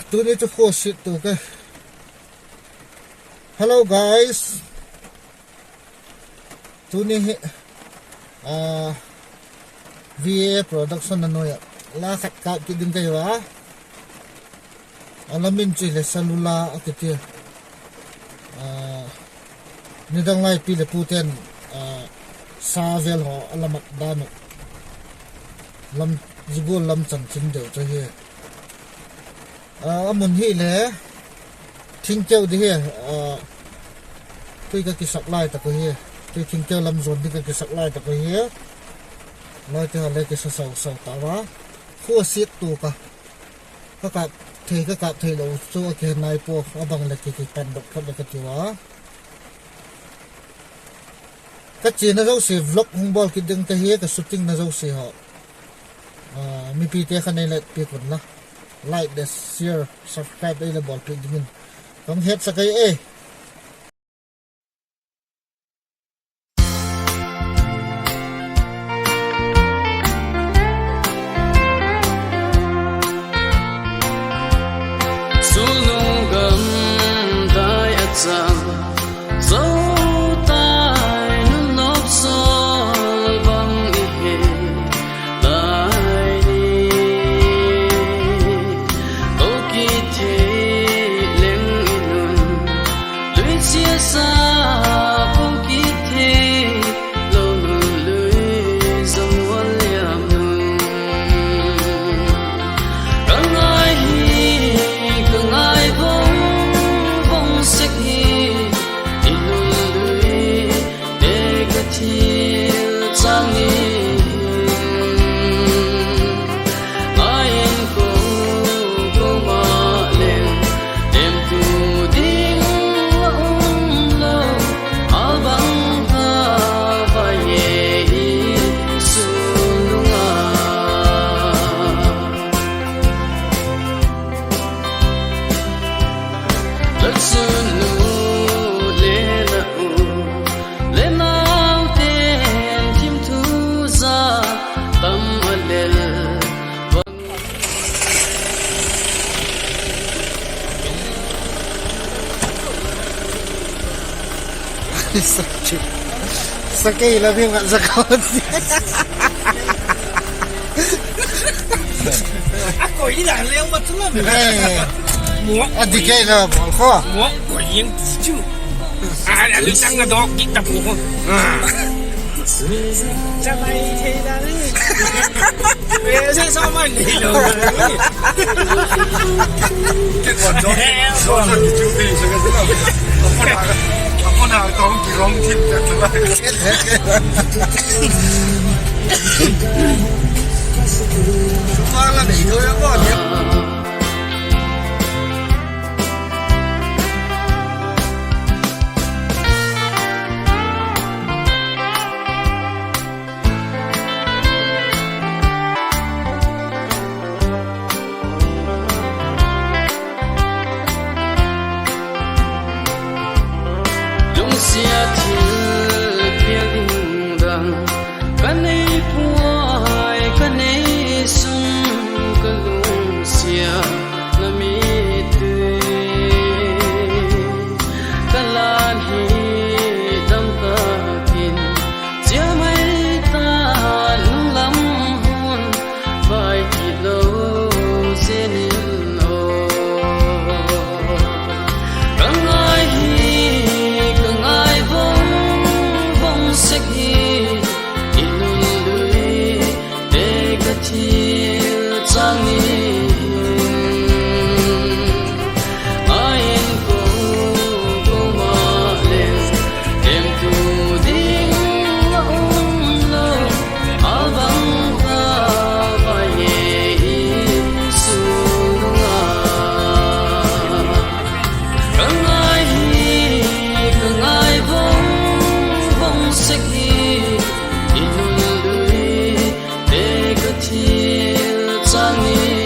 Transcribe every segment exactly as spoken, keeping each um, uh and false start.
Tuni chu khua siat tu ka. Hello guys. Tuni hi, a, V A Production a nuai ah la khat kâp kit ding ka hi a. A la min chu le Salula a kiti a. A, nidang lai pi leh pute'n, a, sa vel haw a la mat dan uh. Lam, zia gual lam chanchin deu chu hi. A, a mun hi le thingkeu di hi, a, tui ka kisak lai tak uh hi. Tui thingkeu lam zuan ding ka kisak lai tak uh hi. Laite haw le kisa sau sau ta ua. Khua siat tu ka. Ka kâp thei, ka kâp theilo chu a kihe nai pua, a bang leh ki, kipandok phot leh ka tiu a. Ka chiana zosia vlog hung bawl kit ding ka hi, ka shootingna zosia haw. A, mipite kha nei let piak unla. Like le share, subscribe ei le bawlpiak dingin ka hung hetsak ahi e. Sulnung gam dai a chang, zo tai nun nop sawl bang i he lai ni. Ko kit thei leng i nun, lui chia sa ko kit thei lo nun, lui zong ua liam nun. Ka ngai hi, ka ngai vong vong sek hi, i nun lui te ka thil chang ni. Ngai in ko, ko ma leng, temtu ding a um lo, a bang ta vai e i sulnung a. La chun nu le la u, le nau ten thim thu za tam a lel. Sakei la bi ngat za ka. A koi la leng ma chu la. A di kei la bol kho. Mo koi yeng ti chu. A, a lu chang a dok gik ta pu kho. Chang ai thei da ni. Pese sa mai ni lo. Ke ko dok. So so ni chu ni sa ka la. Ko na, ko na ka ki rong thim ka la. Su ma la ni lo ya ko ni. Lungsiat thil pial ding dang ka nei puai, ka nei sung ka lungsiat na mittui. Ka lan hi dam tak in chia mai ta, lunglam hun vai kit lo zen in aw. Ka ngai hi, ka ngai vong vong sek hi, i nun lui te ka thil chang ni. Ngai in ko, ko ma leng, temtu ding a um lo, a bang ta vai e i sulnung a. Ka ngai hi, ka ngai vong vong sek hi, i nun lui te ka thil chang ni.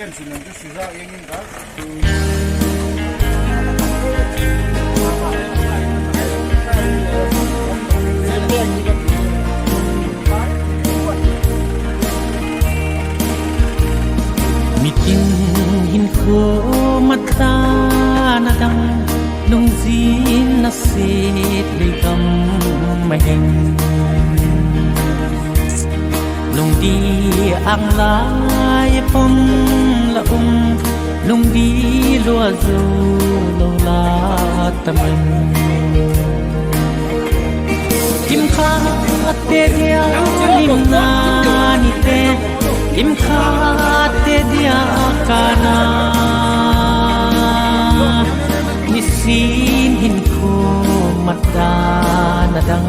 Mitin hinkhua mat dan a dang, lungzin a sit lei gam a hin. Lungdi âng lai pom la um, lungdi lua zo lo la tam in. Kimkhatte dia limna nite, kimkhatte dia kana, nisin hinkhua mat dan a dang,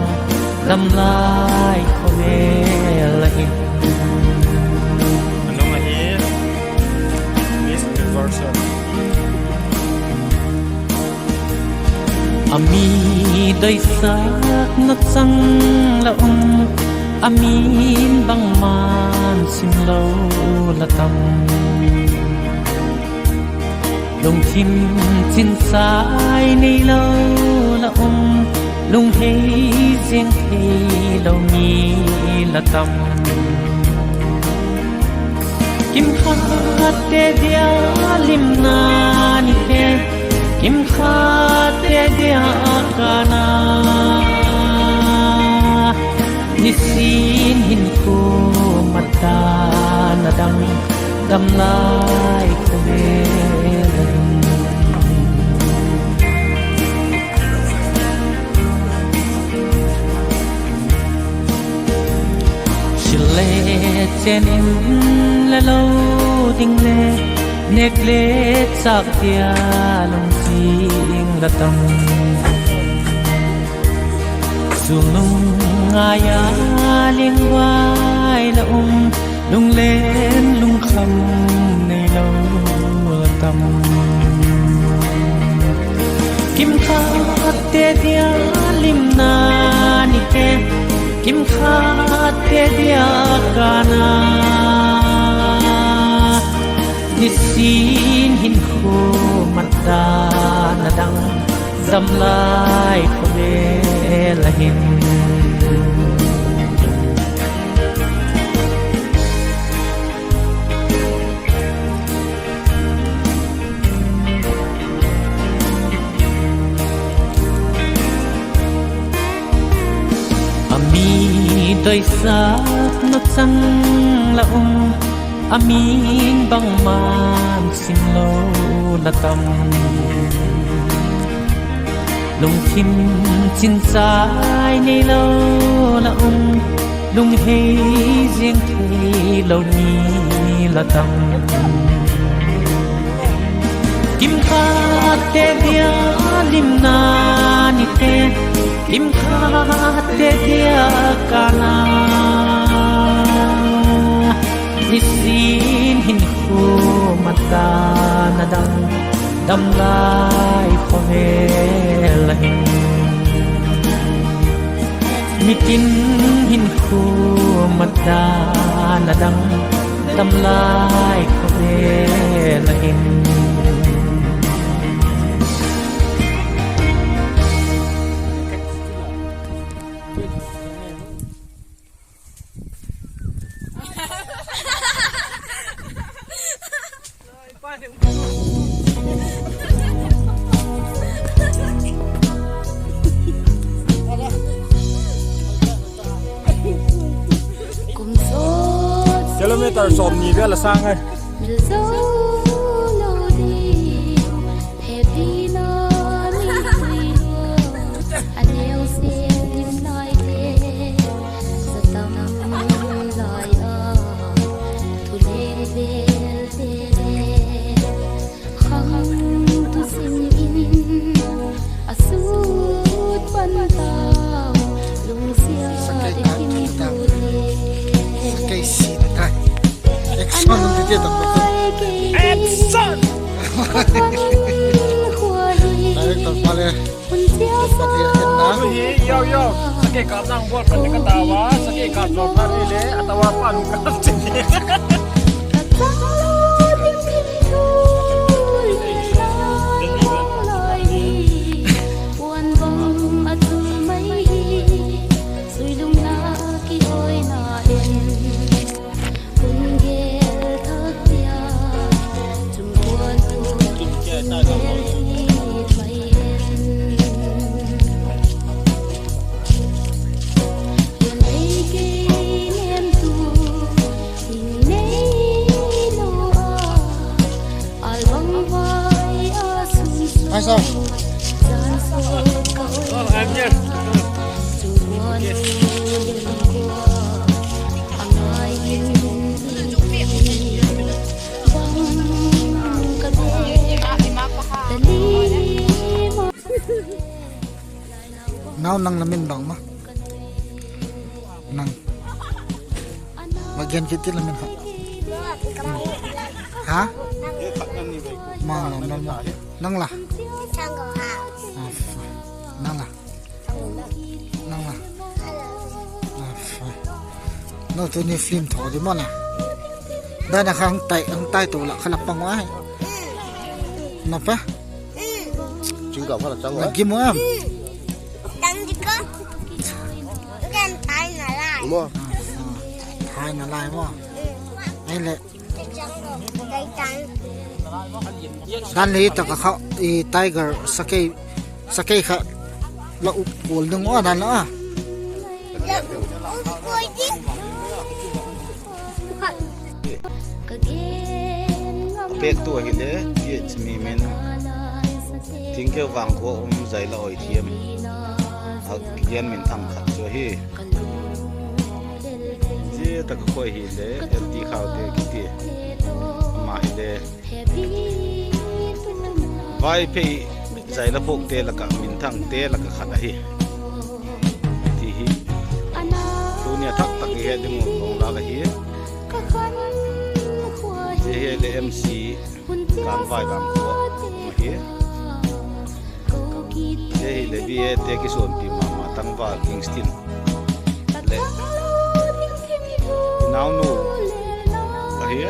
damlai khawvel a hin. A nung ahi, Miss Universe. A mi doisakna chang la um, a min bangma'n sim lo la tam. Lungthim chinchai neilo la um, lunghei ziang theilo mi la tam. Kimkhatte dia limna nite, kimkhatte dia kana, nisin hinkhua mat dan a dang, damlai khawvel a hin. Sil le chen in le lo ding le, nêk le châk dia lungzing la tam. Chungnung ngai a liangvai la um, lunglen lungkham neilo la tam. Kimkhatte dia limna nite, kimkhatte dia kana, nisin hinkhua mat dan a dang, damlai khawvel a hin. A mi doisakna chang la um, a min bangma'n sim lo la tam. Lungthim chinchai neilo la um, lunghei ziang theilo mi la tam. Kimkhatte dia limna nite, kimkhatte dia kana, nisin hinkhua mat dan a dang, damlai khawvel a hin. Mitin hinkhua mat dan a dang, damlai khawvel a hin. Kilometer sawmni vel a sâng ai. Sakei si ta. Action ti ti ta. Action. Director pa le. Hi, yo, yo. Sakei kap nang bol pan ka ta ua. Sakei kap zo pa le le. A ta ua pa nu kap chi. Hi, sir. Oh, I'm here. Nau, nang la min bang ma? Nang. Ma gen kit ti la min ha. Ha? Mang lo nang ma. Nang la. Nang la. Nang la. Nau tuni film tho di maw na. Dan a kha hung tai, hung tai tu la kha la pang ai. Na pa. Chingkam kha la chang ai. Gi mo am. Mo. Thai na lai mo. Ai le. Dan le tak a kha i tiger sakei, sakei kha la up kul ding a dan la a. Pêktu ahile, T H Mimin, Thingkeu vangkhua um Zaila Oithiam a kigen minthang khat chu ahi. Zia tak a khoi hile, L T Khaute kiti. Ama hile Vaiphei Zaila phuakte lak ah minthangte lak ah khat ahi. Ti hi. Tuni a thak tak i het ding uh kong lak ahi. Zia hile M C Kangvai Vangkhua ahi. Zia hile V A te kisuanpi ma ma Tangval Kingston leh i naunu ahi.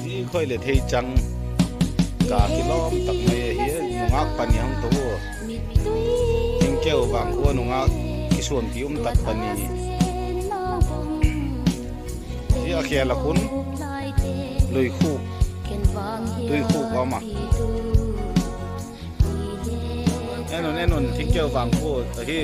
Zia khoi le thei chang ka kilawm tak mai ahi, nungak pani hung to u. Thingkeu vangkhua nungak kisuanpi um tak pani. Zia a khel a khun Luikhuk, Tuikhuk a um a. En un, en un, Thingkeu vangkhua ahi.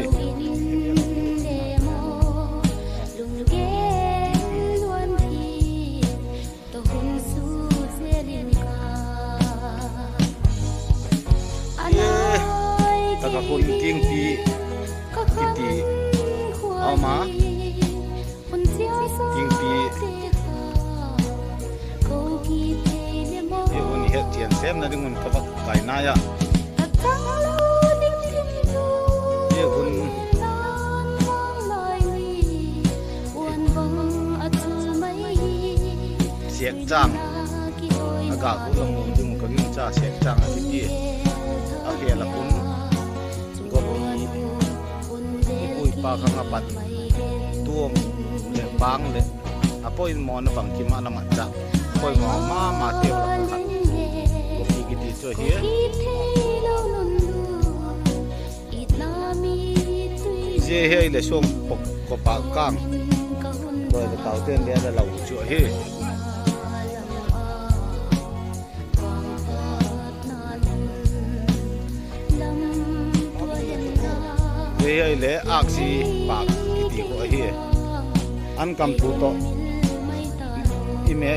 E, tak a khun Tingpi kiti a um a. Tingpi. Zia hun i het chian semna ding un ka vak kai nai a. Zia hun Sekchang a gâk u la mu ding uh ka gingcha, Sekchang a kiti. A khel a khun gopi, i pu i pa khang a pat tuam leh bang leh a poimawna bangkim a la matchâk, poimaw ma mateu lak khat gopi kiti chu ahi. Zia hi leh suang pok kopak kâng loi leh taute'n le a la lau chu ahi. Zia hi leh âksi pâk kiti khu ahi. An kam thu tawh i me,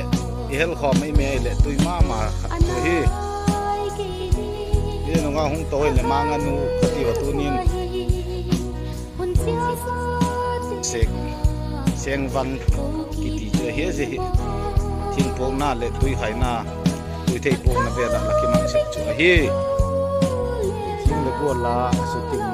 i helkhawm i me leh tui ma ma khat chu ahi. Zia nung a hung to i leh Manganu ka tiu a tunin. Sek, Sengvang kiti chu ahi zia hi. Thingpuakna leh tuikhaina, tuithei puakna vel ah la kiman sek chu ahi. Thing leh gual la a su ting